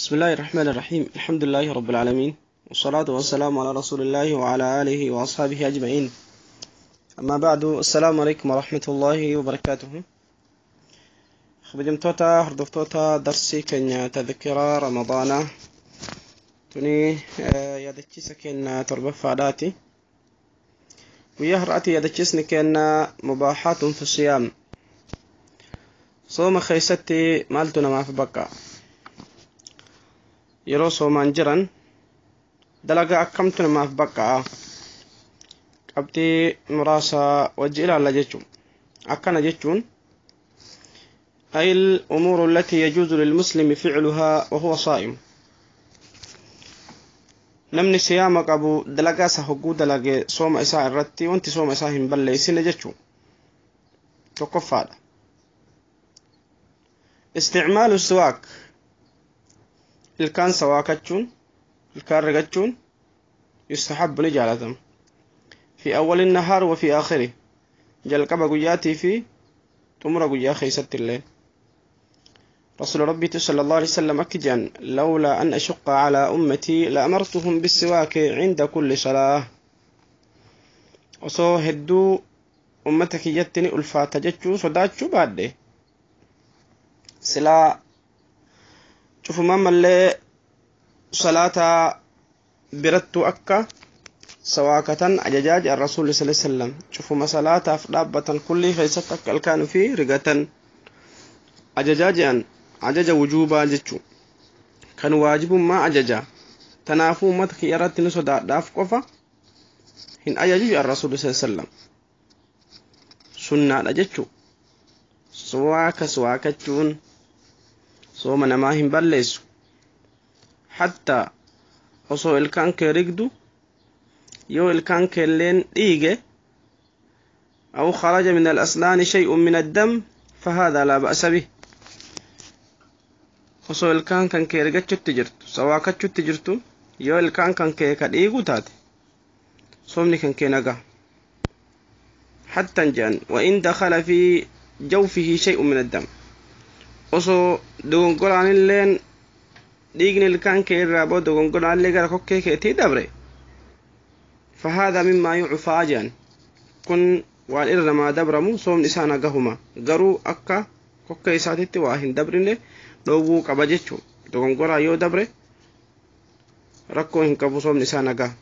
بسم الله الرحمن الرحيم. الحمد لله رب العالمين، والصلاة والسلام على رسول الله وعلى آله وأصحابه أجمعين. أما بعد، السلام عليكم ورحمة الله وبركاته. Kabajamtoota hordoftoota darsii keenya tadhkira Ramadaanaa, tuni yaadachiisa keenya torbaffaadhaati. Guyyaa har'aati yaadachiisni keenya مباحات في الصيام, sooma keessatti maaltu namaaf bakka, yeroo soomaan jiran dalagaa akkamtu namaaf baqqa'a, qabxii muraasa wajji ilaalla jechuun. Akkana jechuun أي الأمور التي يجوز للمسلم فعلها وهو صائم. Namni siyaama qabu dalagaa isa hogguu dalage sooma isaa irratti wanti sooma isaa hin balleessine jechuu. Tokkoffaadha, استعمال السواك, ilkaan sawaakachuun, ilkaan rigachuun, يستحب, ni jaalatama, في أول النهار وفي آخره, jalqaba guyyaatii fi xumura guyyaa keessatti illee. رسول ربي صلى الله عليه وسلم أكجان: لولا أن أشق على أمتي لأمرتهم بالسواك عند كل صلاة. Osoo hedduu ummata kiyyatti ni ulfaata jechuu sodaachuu baadhe, silaa cufumaan mallee salaata birattuu akka sawaakatan ajajaa jedhan Rasuulli صلى الله عليه وسلم. Cufuma salaataaf dhaabbatan kullii keessatti akka ilkaan fi rigatan ajajaa jedhan. Ajaja wujuubaa jechuu, kan waajibummaa ajaja. Tanaafuu ummata kiyya irratti ni sodaadhaaf qofa hin ajaju jedhan Rasuulli صلى الله عليه وسلم. Sunnaadha jechuu. Suwaaka suwaakachuun sooma namaa hin balleessu. Hattaa osoo ilkaan kee rigdu yoo ilkaan keelleen dhiige, أو خرج من الأسنان شيء من الدم، فهذا لا بأس به. Osoo ilkaan kan kee rigachutti jirtu, sawaakachutti jirtu, yoo ilkaan kan kee ka dhiigu taate, soomni kan kee nagaa. Hattan jedhan, وإن دخل في جوفه شيء من الدم, osoo dogongoraan dhiigni ilkaan kee irraa boo dogongoraan gara kokkee keetii dabre, فهذا مما يعفى jedhan. Kun waan irra namaa dabramu, soomni isaa nagahuma. Garuu akka kokkee isaatitti waa hin dabrine dhoowwuu qaba jechuu. Dogongoraa yoo dabre rakkoo hin qabu, soomni isaa nagaa,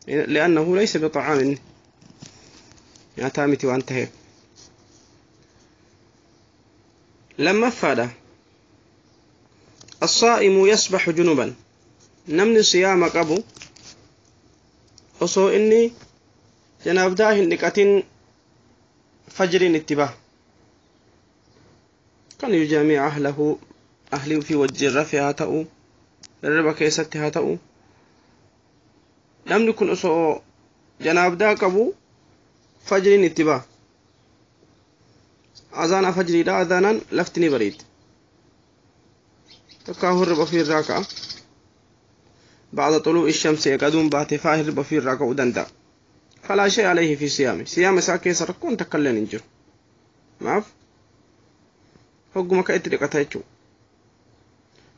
لأنه ليس بطعام, nyaataa miti waan taheef. Lammaffaadha, الصائم يصبح جنبا. Namni siyaama qabu osoo inni janaabdaa hin dhiqatin fajriin itti baha. Kan يجامع أهله, ahlii ofii wajjin rafe haa ta'u, hirriba keessatti haa ta'u, namni kun osoo janaabdaa qabu fajriin itti baha. Azaana fajriidha azaanaan lafti ni bariiti, takkaa hirriba ofii irraa ka'a. بعد طلوع الشمس, aduun baate faa hirriba ofii irraa ka'uu danda'a. فلا شيء عليه في صيامه. Siyaama isaa keessa rakkoon takka illeen hin jiru. Maaf? Hogguma ka itti dhiqata jechuudha.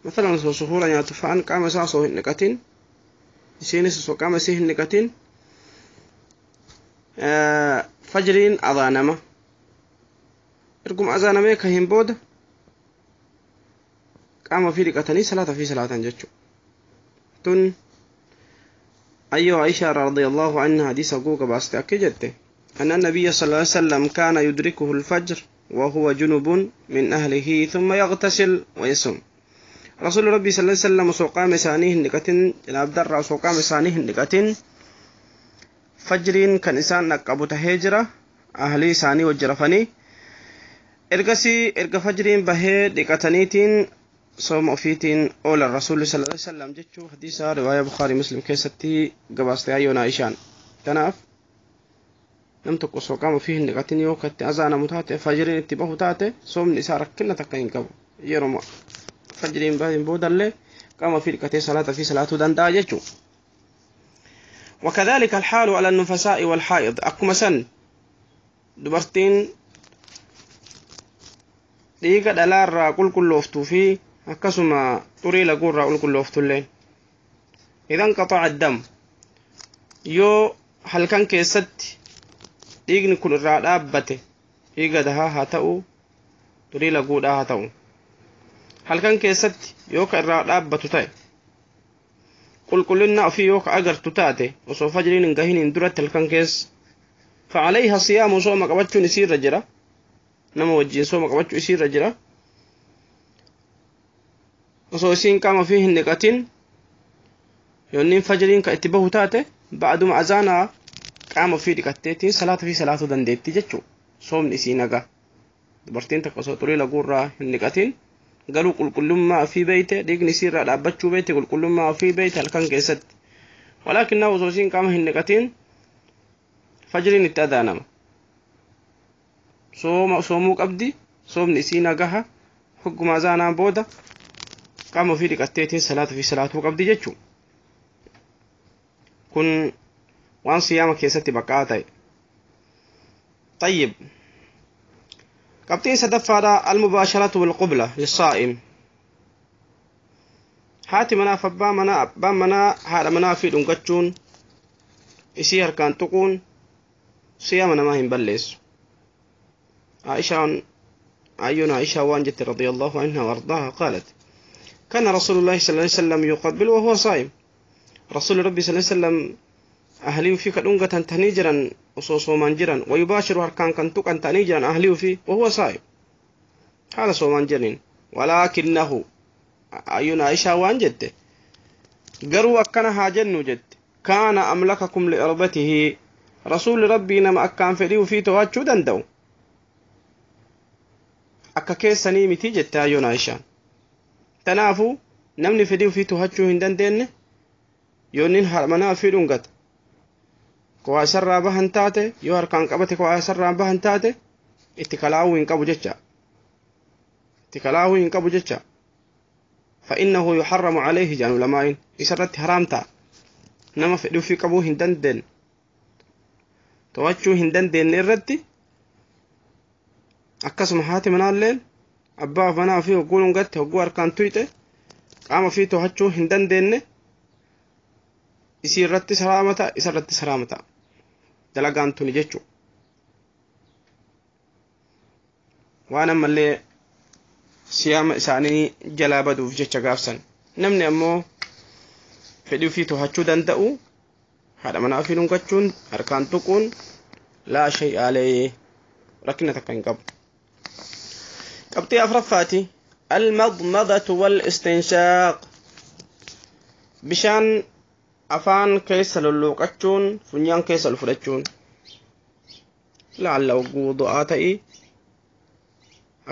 مثلا osoo suhuura nyaatu fa'aan qaama isaa osoo hin dhiqatin, isheenis osoo qaama isii hin dhiqatin fajriin azaanama. Erguma azaanamee ka hin booda qaama ofii dhiqatanii salaata ofii salaatan jechuudha. Tun أيها عائشة رضي الله عنها حديث أبوك باست أكجته أن النبي صلى الله عليه وسلم كان يدركه الفجر وهو جنب من أهله ثم يغتسل ويصوم. رسول ربي صلى الله عليه وسلم osoo qaama isaanii hin dhiqatin, janaabdarraa osoo qaama isaanii hin dhiqatin, fajriin kan isaan dhaqqabu tahee jira. Ahlii isaanii wajji rafanii, ergasii erga fajriin bahee dhiqataniitiin sooma ofiitiin oolan Rasuulli صلى الله عليه وسلم jechuu. Hadiisa riwaayaa Bukaarii Muslim keessatti gabaastee hayyoon Aishaan. Kanaaf nam tokko osoo qaama ofii hin dhiqatin yoo katti azaanamu taate, fajriin itti bahu taate, soomni isaa rakkina takka hin qabu. Yeroo fajriin bahin boodallee qaama ofii dhiqatee salaata fi salaatuu danda'a jechuu. وكذلك الحال على النفساء والحائض. Akkuma san dubartiin dhiiga dhalaarraa qulqullooftuu fi Akkasuma xurii laguurraa qulqullooftulleen. Idan qaxaca dam, yoo halkan keessatti dhiigni kun irraa dhaabbate, dhiiga dahaa haa ta'u, xurii laguudhaa haa ta'u, halkan keessatti yoo ka irraa dhaabbatu ta'e, qulqullina ofii yoo ka agartu taate osoo fajriin hin gahiniin duratti halkan keessa, فعليها صيام, sooma qabachuun isiirra jira. Nama wajjiin sooma qabachuu isiirra jira. Osoo isiin qaama ofii hin dhiqatin yoonniin fajriin ka itti bahu taate, ba'aduma azaanaa qaama ofii dhiqatteetiin salaata fi salaatuu dandeetti jechuu. Soomni isii nagaa. Dubartiin takka osoo xurii laguurraa hin dhiqatin garuu qulqullummaa ofii beeyte, dhiigni isiirraa dhaabbachuu beeyte, qulqullummaa ofii beeyte halkan keessatti, walaakinnaa osoo isiin qaama hin dhiqatin fajriin itti adaanama, sooma soomuu qabdi. Soomni isii nagaha. Hogguma azaanaa booda qaama ofii dhiqatteetiin salaata fi salaatuu qabdi jechuu. Kun waan siyaama keessatti baqaa ta'e. طيب, qabxiin sadaffaadha: المباشرة والقبلة للصائم. Haati manaaf abbaa manaa, abbaan manaa haadha manaa fi dhungachuun, isii harkaan tuquun siyaama namaa hin balleessu. Aishaan, ayyoon Aishaa waan jette رضي الله عنها وأرضاها قالت: كان رسول الله صلى الله عليه وسلم يقبل وهو صائم. رسول ربي صلى الله عليه وسلم ahlii ufii ka dhungatan tanii jiran osoo soomaan jiran, ويباشر, harkaan kan tuqan ta'anii jiran ahlii ufii, وهو صائم, haala soomaan jiraniin. ولكنه, ayyuun Aishaa waan jette, garuu akkana haa jennu jette, كان أملككم لإربته, rasuulli rabbii nama akkaan fedhii ufii to'achuu danda'u akka keessanii miti jette ayyoon Aishaan. Tanaafuu namni fedhii ufii to'achuu hin dandeenye yoonnin haadha manaa ofii dhungate kowaa isarraa bahan taate, yoo harkaan qabate kowaa isarraa bahan taate, itti kalaa'uu hin qabu jecha, itti kalaa'uu hin qabu jecha. فإنه يحرم عليه jedhan ulamaa'in. Isarratti haraam ta'a. Nama fedhii ofii qabuu hin dandeenye, to'achuu hin dandeenye irratti. Akkasuma haati manaalleen abbaa manaa ofii hogguu dhungatte, hogguu harkaan tuyxe, qaama ofii to'achuu hin dandeenye, isii irrattis haraama ta'a, isa irrattis haraama ta'a dalagaan tuni jechuu. Waan ammallee siyaama isaanii jalaa baduuf jecha gaafsan. Namni ammoo fedhii ofii to'achuu danda'u haadha manaa ofii dhungachuun, harkaan tuquun لا شيء عليه, rakkina takka hin qabu. Qabxii afraffaati: المضمضة والاستنشاق, bishaan afaan keessa lulluuqachuun, funyaan keessa ol fudhachuun, la'alla hogguu du'aa ta'ii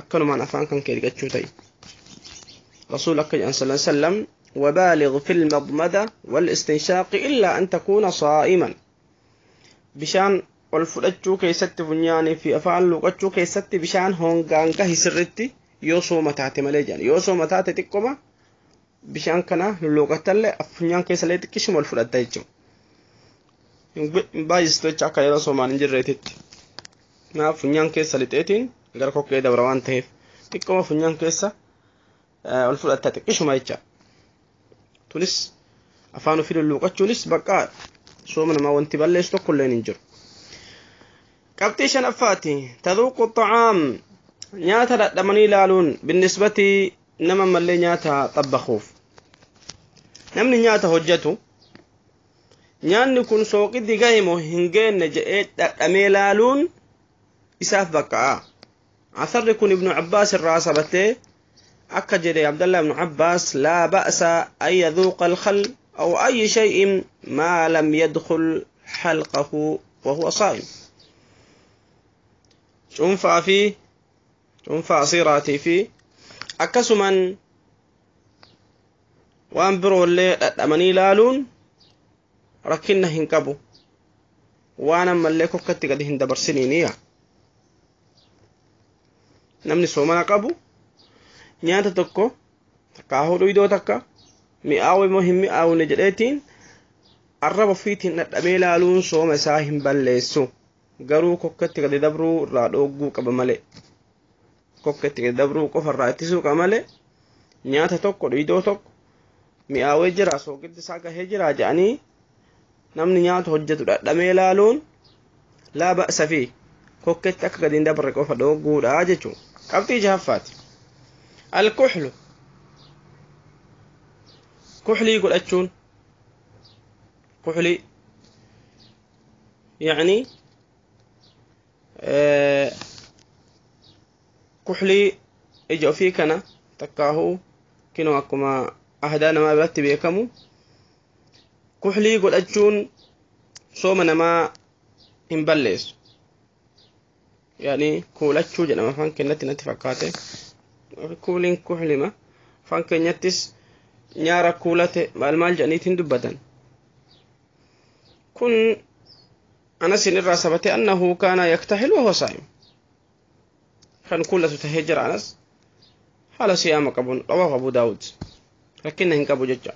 akkanumaan afaan kan kee dhiqachuu ta'i. Rasuul akka jedhan صلى الله عليه وسلم: وبالغ في المضمضة والاستنشاق إلا أن تكون صائما. Bishaan ol fudhachuu keessatti, funyaanii fi afaan luuqachuu keessatti bishaan hongaan gahi sirritti, yoo sooma taate malee jedhan. Yoo sooma taate xiqqoma bishaan kana lulluuqattallee funyaan keessallee xiqqishuma ol fudhatta jechuudha. Hin baay'istu jecha akka yeroo soomaan hin jirreetitti. Naaf funyaan keessa lixeetiin gara kokkee dabra waan ta'eef xiqqoma funyaan keessa ol fudhatta xiqqishuma jecha. Tunis afaan ofii lulluuqachuunis bakka sooma namaa wanti balleessu tokko illee hin jiru. Qabxii shanaffaati: تذوق الطعام, nyaata dhadhamanii ilaaluun, بالنسبة nama mallee nyaata xabbakuuf. Namni nyaata hojjetu nyaanni kun sooqiddi gahe moo hin geenne jedhee dhadhamee laaluun isaaf baqqa'a. Asarri kun Ibnu Abbaas irraa sabatee akka jedhe Abdallah Ibnu Abbaas: لا بأس أن يذوق الخل أو أي شيء ما لم يدخل حلقه وهو صائم. Cuunfaa fi cuunfaa asiiraatii fi akkasuman waan biroollee dhadhamanii ilaaluun rakkinna hin qabu, waan ammallee kokkatti gadi hin dabarsiniiniya. Namni soomana qabu nyaata tokko takka dhuyidoo takka mi'aawu immoo hin mi'aawne jedheetiin arraba ofiitiin dhadhamee ilaaluun sooma isaa hin balleessu. Garuu kokkatti gadi dabruu irraa dhoogguu qaba malee, kokkatti gadi dabruu qofa irraa ittisuu qaba malee. Nyaata tokko dhiidoo tokko mi'aawee jira soogiddi isaa gahee jira jedhanii namni nyaata hojjetu dhadhamee laaluun laa ba'sa fi kokketti akka gadi hin dabarre qofa dhoogguudha jechuudha. Qabxii jahaffaati. Alkuxlu kuxlii godhachuun kuxlii yacni kuxlii ija ofii kana takkaahuu kinoo akkuma ahdaa namaa biratti beekamu kuxlii godhachuun sooma namaa hin balleessu. Yani kuulachuu jedhama afaan keenyatti natti fakkaate. Kuuliin kuxlima afaan keenyattis nyaara kuulate maal maal jedhaniitiin dubbatan. Kun Anasin irraa sabate annahu kaana yaktahilu wahuwa saa'im. Kan kuulatu tahee jira Anas haala siyaama qabuun rawaahu Abu Daawud. Rakkina hin qabu jecha.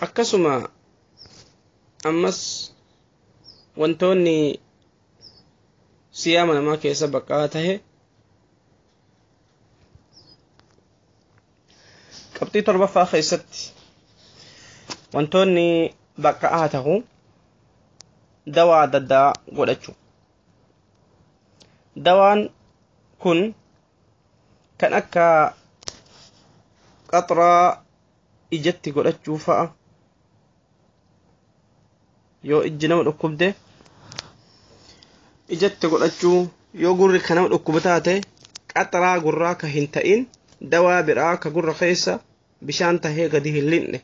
Akkasuma ammas wantoonni siyaama namaa keessa baqaa tahe qabxii torbaffaa keessatti wantoonni baqa'aa tahu dawaa adda addaa godhachuu. Dawaan kun kan akka qaxraa ijatti godhachuu fa'a. Yoo ijji nama dhukkubde ijatti godhachuu, yoo gurri kan nama dhukkuba taate qaxraa gurraa ka hin ta'in dawaa biraa ka gurra keessa bishaan tahee gadi hin linne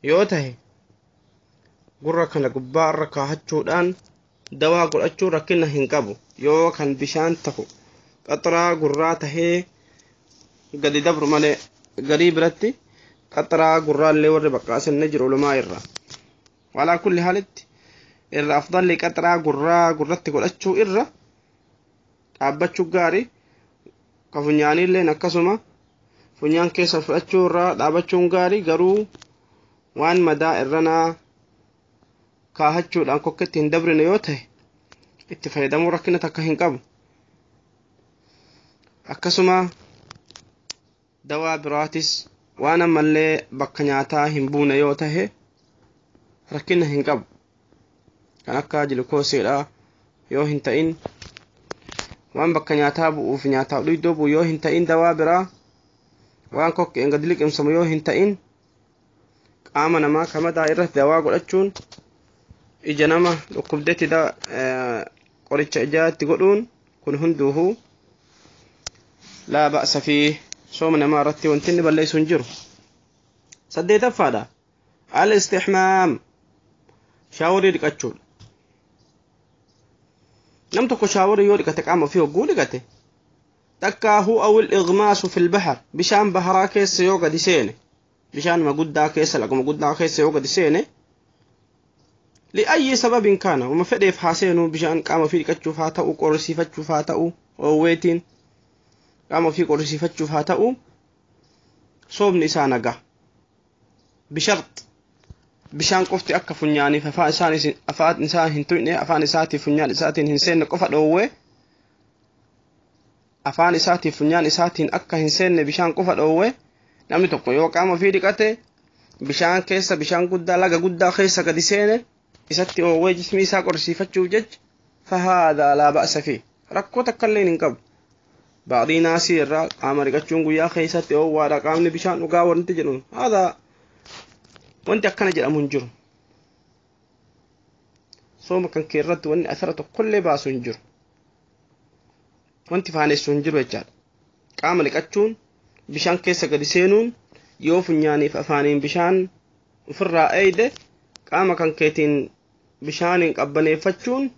yoo tahe gurra kana gubbaa irra kaahachuudhaan dawaa godhachuu rakkina hin qabu. Yoo kan bishaan tahu qaxraa gurraa tahee gadi dabru malee garii biratti qaxraa gurraallee warri baqqaasan ni jiru ulamaa irra. Walaa kulli haalitti irra afdalli qaxraa gurraa gurratti godhachuu irra dhaabbachuu gaarii. Ka funyaaniilleen akkasuma funyaan keessa fudhachuu irraa dhaabachuun gaarii, garuu waan madaa irranaa kaahachuudhaan kokketti hin dabrine yoo ta'e itti fayyadamuu rakkina takka hin qabu. Akkasuma dawaa biraatis waan ammallee bakka nyaataa hin buune yoo ta'e rakkina hin qabu. Kan akka jilkoosiidha yoo hin ta'in waan bakka nyaataa bu'uuf nyaataaf dhuydoo bu'u yoo hin ta'in dawaa biraa waan kokkeen gadi liqimsamu yoo hin ta'in qaama namaa kamadaa irratti dawaa godhachuun ija nama dhukkubdetti qoricha ijaatti godhuun kun hunduuhu laa ba'sa fi sooma namaa irratti wanti inni balleessu hin jiru. Saddeetaffaadha. Al-istihmaam shaaworii dhiqachuudha. Nam tokko shaaworii yoo dhiqate qaama ofii hogguu dhiqate takkaahuu awil igmaasu fil bahar bishaan baharaa keessa yoo gadi seene bishaanuma guddaa keessa laguma guddaa keessa yoo gadi seene li'ayyi sababin kaana uma fedheef haa seenuu bishaan qaama ofii dhiqachuuf haa ta'u qorrisiifachuuf haa ta'u oowweetiin qaama ofii qorrisiifachuuf haa ta'u soomni isaa nagaa. Bishart bishaan qofti akka funyaaniif afaan isaa hin tuqne afaan isaatiif funyaan isaatiin hin seenne qofa dhoowwe afaan isaatiif funyaan isaatiin akka hin seenne bishaan qofa dhoowwe namni tokko yoo qaama ofii dhiqate bishaan keessa bishaan guddaa laga guddaa keessa gadi seene isatti oowwee jismii isaa qorrisiifachuuf jecha fahaadaa laa ba'sa fi rakkoo takka illee hin qabu. Baadii naasii irraa qaama dhiqachuun guyyaa keessatti oowwaadha qaamni bishaan dhugaa wanti jedhuun haadaa wanti akkana jedhamu hin jiru. Sooma kan kee irratti wanni asara tokkollee baasu hin jiru. Wanti faanessu hin jiru jechaadha. Qaama dhiqachuun bishaan keessa gadi seenuun yoo funyaaniif afaaniin bishaan ofirraa eeyde qaama kan keetiin bishaaniin qabbaneeffachuun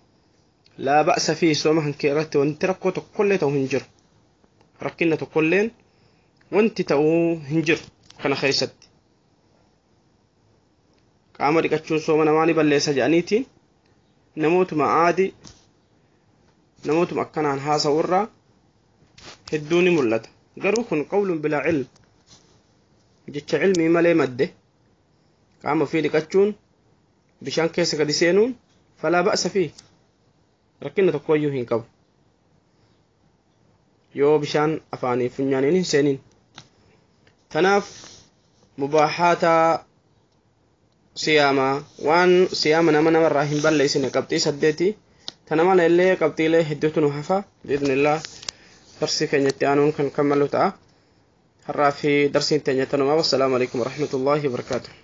laa ba'sa fi sooma kan kee irratti wanti rakkoo tokkollee ta'u hin jiru. Rakkina tokkolleen wanti ta'uu hin jiru kana keessatti. Qaama dhiqachuun sooma namaa ni balleessa jedhaniitiin namootuma aadii namootuma akkanaan haasa'u irraa hedduu ni mul'ata. Garuu kun qawluun bilaa ilm jecha ilmii malee madde qaama ofii dhiqachuun bishaan keessa gadi seenuun falaa ba'sa fi rakkina tokkoyyuu hin qabu. Yoo bishaan afaanii funyaaniin hin seenin. Tanaaf mubaahaata siyaamaa, waan siyaama nama namarraa hin balleessine, qabxii 8. Tana mala illee qabxiilee hedduutu nu hafa. Biidnillah darsii keenyatti aanuun kan kammalu ta'a. Har'aa fi darsiin teenya tanumaa. Wassalaamu alaikum warahmatullaahi wabarakaatuh.